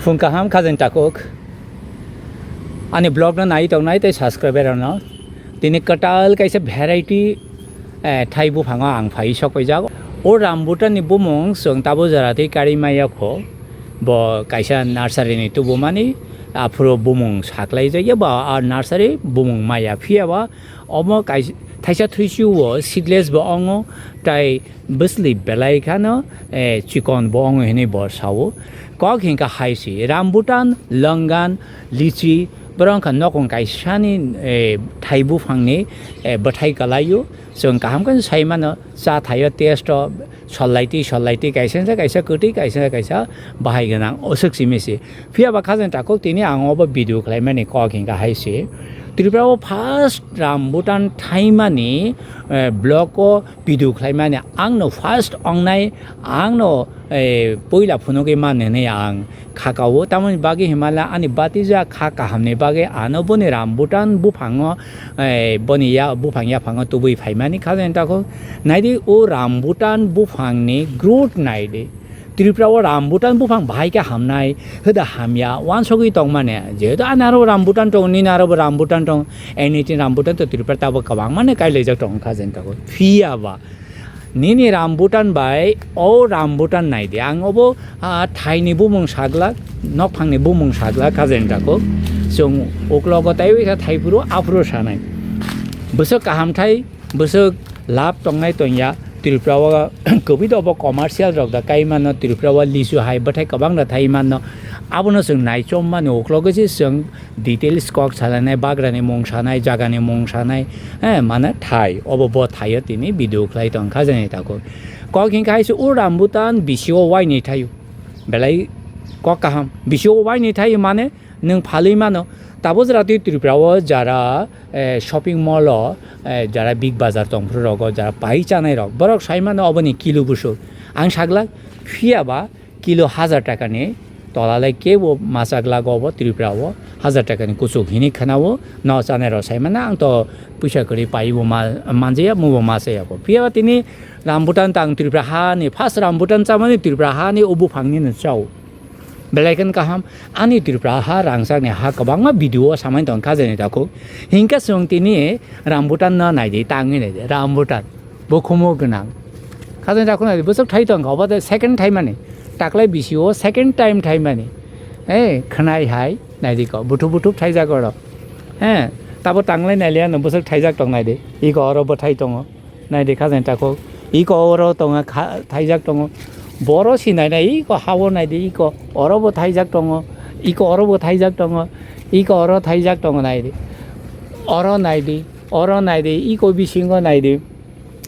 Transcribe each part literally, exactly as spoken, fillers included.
Phung kaham khajeng takhuk. Ani vlog no nai tongnai tei subscriber rokno. Tini kwtal kaisa variety, eh, thai buphango ang phai sokpaijago. O rambutan ni bumung chwng tabo jora twi kari maya kho. Bo kaisa nursery ni tubumani, aphuru bumung saklai jakya ba a nursery bumung maya, phiya ba omo kaisa thaisa thwisu o seedless bo ongo, tai bwsli belai khano, eh, chikon bo ongo hinwi bo sao. Kok hinkha hai se, rambutan, longgan, lichi, borok wngkha nokong kaisani, eh, thai buphangni, eh, bwthai kwlaio. Chwng kaham khe sai mano, cha thaio, taste o sol lai twi, sol lai twi, kaisa na kaisa kwtwi, kaisa na kaisa bahai gwnang, oswk simi se. Phiya ba khajeng takhuk tini ang obo video khlaimani kok hinkha hai se. Tripura o first rambutan thaimani, eh, vlog o video khlaimani, ang no first ongnai, ang no, eh, puila phunugwi man hinwi ang kha kao. Tamoni bagwi hinmala ani batija kha kahamni bagwi ano boni rambutan buphango, eh, boni ya, buphang yaphango tubui phaimani khajeng takhuk. Naidi o rambutan buphangni growth naidi. Tripura o rambutan buphang bahai khe hamnai, hwda hamya, wansogwi tongmani. Jehetu ani aro rambutan tongo, nini aro bo rambutan tongo, anything rambutan to Tripura tabo kwbangmani kailaijak tongo khajeng takhuk. Phiya ba nini rambutan bai o rambutan naidi. Ang obo, ah, thaini bumung saglak, nokphangni bumung saglak khajeng takhuk. Chwng uklogo taiwi kha thaiphuru aphuru sanai. Bwswk kaham thai, bwswk lab tongnai tongya. Tripura o kwbwi dobo commercial rok da kai mano, Tripura o lisu hai bwthai kwbang da thai mano. Abono chwng naichom mani uklogo se chwng details kok salainai, bagrani mung sanai, jagani mung sanai, eh, mane thai. Obo bo thaio tini video khlai tong kha jani takhuk. Kok hinkha hai se o rambutan bisio waini thaio. Belai kok kaham. Bisio waini thaio mane nwng phalwi mano. Tabo jora twi Tripura o jara, eh, shopping mall o, eh, jara Big Bazaar tong phuru rogo, jara pai chanai rok. Borok sai mano oboni kilo bwswk. Ang saglak phiya ba kilo hazar takani tola lai kebo machak lago obo Tripura o, hazar takani kuchuk hinwi khwnao, no chanai rok sai mano, ang to puisa kwrwi paibo ma-, manjaya, mubo machaya bo. Phiya ba tini rambutan tang Tripura hani, first rambutan chamani Tripura hani o buphangni no chao. Belai khe kaham, ani Tripura ha rangchakni ha kwbangma video o samani tong kha jani takhuk. Hinkhe chwng tini rambutan no naidi, tangwi naidi, rambutan. Bo khumo gwnang. Khajani takhuk naidi, bwswk thai tong kha, obo de second thaimani. Taklai bisio second time thaimani. Eh, khwnai hai, naidi ko, buthup buthup thaijak oro. Eh, tabo tanglai nailiya no bwswk thaijak tong naidi. Iko oro bwthai tongo. Naidi khajani takhuk. Iko oro tongo kha-, thaijak tongo. Boro si nainai, iko ha-o naidi, iko oro bo thaijak tongo. Iko oro bo thaijak tongo. Iko oro thaijak tongo naidi. Oro naidi, oro naidi, iko bisingo naidi.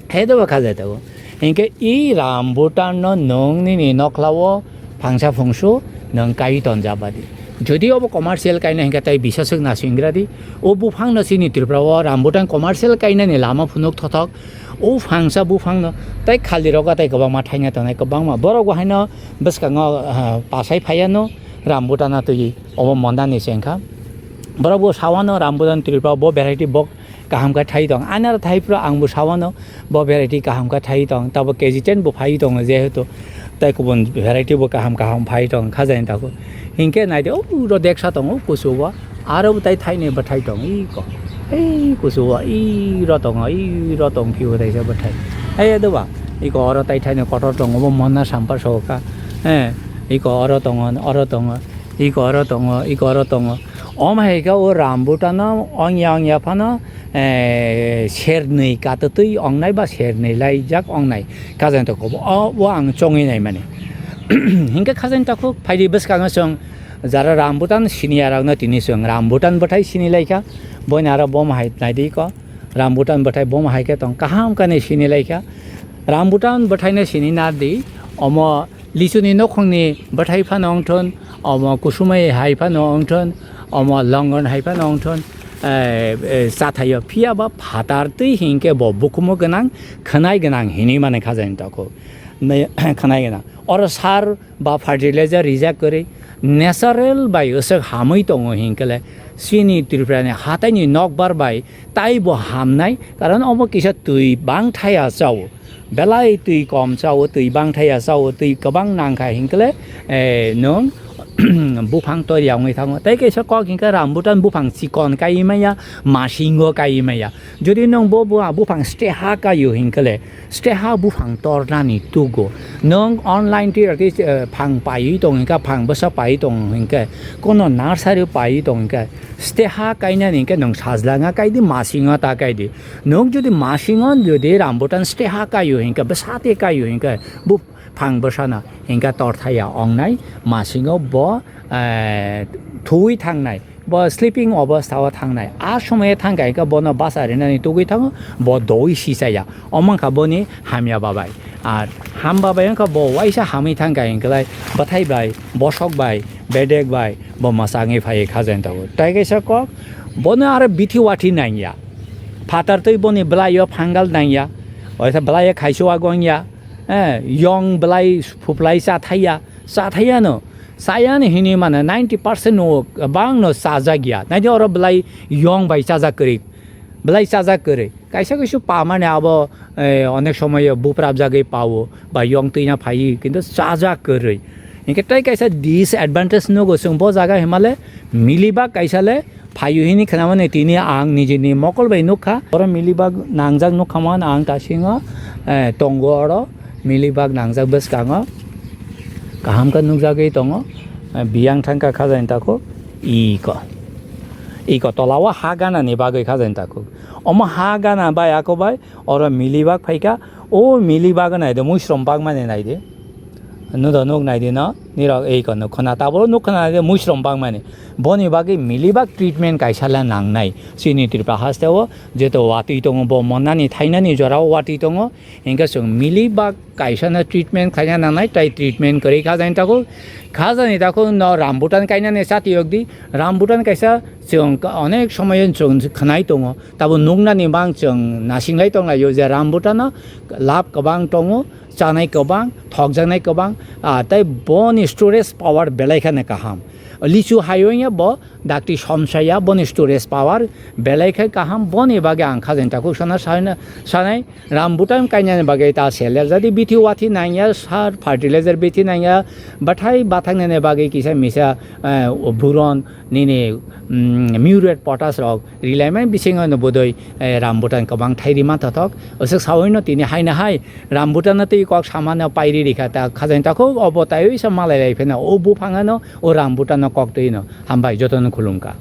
He dobo kha jai tongo. Hinkhe i rambutan no nwng nini nokla o phangsa phungsu nwng kai tonjak badi. Jodi obo commercial kaina hinkhe tai bisa swk nasingra di. O buphang no chini Tripura o rambutan commercial kainani lama phunuk thothok. O phangsa buphang no tai khali rogo tai kwbangma thaina tongnai kwbangma. Borok bo haino bwskango, ah, pasai phaiya no rambutan no twi obo monda ni se wngkha. Borok bo sawano rambutan Tripura bo variety bo kaham khe thai tong. Ani aro thai phuru ang bo sawano bo variety kaham khe thai tong. Tabo K G ten bo phai tongo jehetu. Tai kubun variety bo kaham kaham phai tong kha jani takhuk. Hinkhe naidi, o uro deksa tongo kuchugo. Aro bo tai thaini bwthai tong iko. Ei kuchugo, iro tongo, iro tong phio taisa bwthai. Ei doba, iko oro tai thaini kotor tongo, bo monna sampar soka. Eh, iko oro tongo, oro tongo. Iko oro tongo, iko oro tongo. Omo hai khe o rambutan no ongya ongya phano, eh, sernwi katwtwi ongnai ba sernwi laijak ongnai. Khajani takhuk o, o ang chongwi naimani. Hinkhe khajani takhuk phaidi bwskango chwng jara rambutan siniya rokno tini chwng rambutan bwthai sini laikha. Boina aro bom hai naidi ko. Rambutan bwthai bom hai khe tong kaham khe nai sini laikha. Rambutan bwthai no sini nardi. Omo lichuni nokhongni bwthai phano wngthon, omo kusumai hai phano wngthon, omo longon hai phano wngthon, eh, eh, chathaio. Phiya ba phatar twi hinkhe bo bukhumu gwnang, khwnai gwnang hinwi mani khajani takhuk. Khwnai gwnang. Oro sar ba fertilizer rijak kwrwi natural bai aswk hamwi tongo hinkhe le chini Tripura ni hatai ni nokbar bai taibo hamnai, karon omo kisa twi bangthaya chao. Belai twi kom chao, twi bangthaya chao, twi kwbang nangkha hinkhe le, eh, nwng buphang tor ya wngwi thango. Tei kaisa kok hinkhe rambutan buphang chikon kaiwi maya, masingo kaiwi maya. Jodi nwng bo bu-, buphang steha kaio hinkhe le, steha buphang tornani tugo. Nwng online twi rati, eh, phang paiwi tong hinkhe, phang bwsa paiwi tong hinkhe, kono nursery paiwi tong hinkhe, steha kainani hinkhe nwng sajlanga kaidi, masingo ta kaidi. Nwng jodi masingo jodi rambutan steha kaio hinkhe, bwsa te kaio hinkhe, bu phang bwsano hinkhe torthaya ongnai, masingo bo, eh, thuwi thangnai, bo sleeping obostha o thangnai. A somoyo thangkha hinkhe bono basa rinani tugwi thango, bo doi sichaya. Omo wngkha boni hamya babai. Ar ham babai wngkha bo waisa hamwi thangkha hinklai bwthai bai, bosok bai, bedek bai, bo mwchangwi phaiwi khajaini tabuk. Tai kaisa kok, bono aro bithi wathi nangya. Phatar twi boni bwlaio phangal nangya. Oisa bwlaio khaisu agongya. Eh, yong bwlai phuplai chathaiya. Chathaiya no. Chayani hinwi mano ninety percent no bang no chajakya. Naidi oro bwlai yong bai chajak kwrwi. Bwlai chajak kwrwi. Kaisa kaisa pamani abo, eh, onek somoyo buprapjagwi pao ba yong twina phaiwi, kintu chajak kwrwi. Hinkhe tei kaisa disadvantage nugo chwng bo jaga himale milibak kaisa le phaio hini khnamani tini ang nijini mokol bai nukha. Oro milibak nangjak nukha man ang tasingo, eh, tongo oro milibak nangjak bwskango. Kaham khe nukjagwi tongo, eh, biyang thangkha khajani takhuk iko. Iko tolao ha ganani bagwi khajani takhuk. Omo ha gana bai ako bai oro milibak phaikha, o milibak naidi, muisrom bakmani naidi. Nudo nuk naidi no, nirok iko nuk khna, taboro nuk khna naidi muisrom bakmani. Boni bagwi milibak treatment kaisa le nangnai. Chini Tripura hasteo jeto watwi tongo, bo monnani thainani jorao watwi tongo. Hinkhe chwng milibak kaisano treatment khaina nangnai, tai treatment kwrwi khajani takhuk. Khajani takhuk no rambutan kainani chati yokdi. Rambutan kaisa chwng ka-, onek somoyo chwng khnai tongo. Tabo nuknani bang chwng nasinglai tonglaio je rambutano lab kwbang tongo, chanai kwbang, thokjaknai kwbang, ah, tei boni storage power belai kheno kaham. Lichu hai wngya bo dakti somsaya, boni storage power belai khe kaham, boni bagwi ang khajani takhuk sana sana sanai. Rambutan kainani bagwi ta seler jadi bithi wathi nangya, sar fertilizer bithi nangya, bathai bathangnani bagwi kisa misa, eh, buron nini, mm, muriate potash rok rilaimani bisingo no bodoi, eh, rambutan kwbang thai rima thothok. Oswk sawi no tini hai na hai rambutan no twi kok samano pairi rikha ta khajani takhuk obo taiwi sa malai lai pheno o buphang ano o rambutan no kok twi no hambai jotono khulumkha.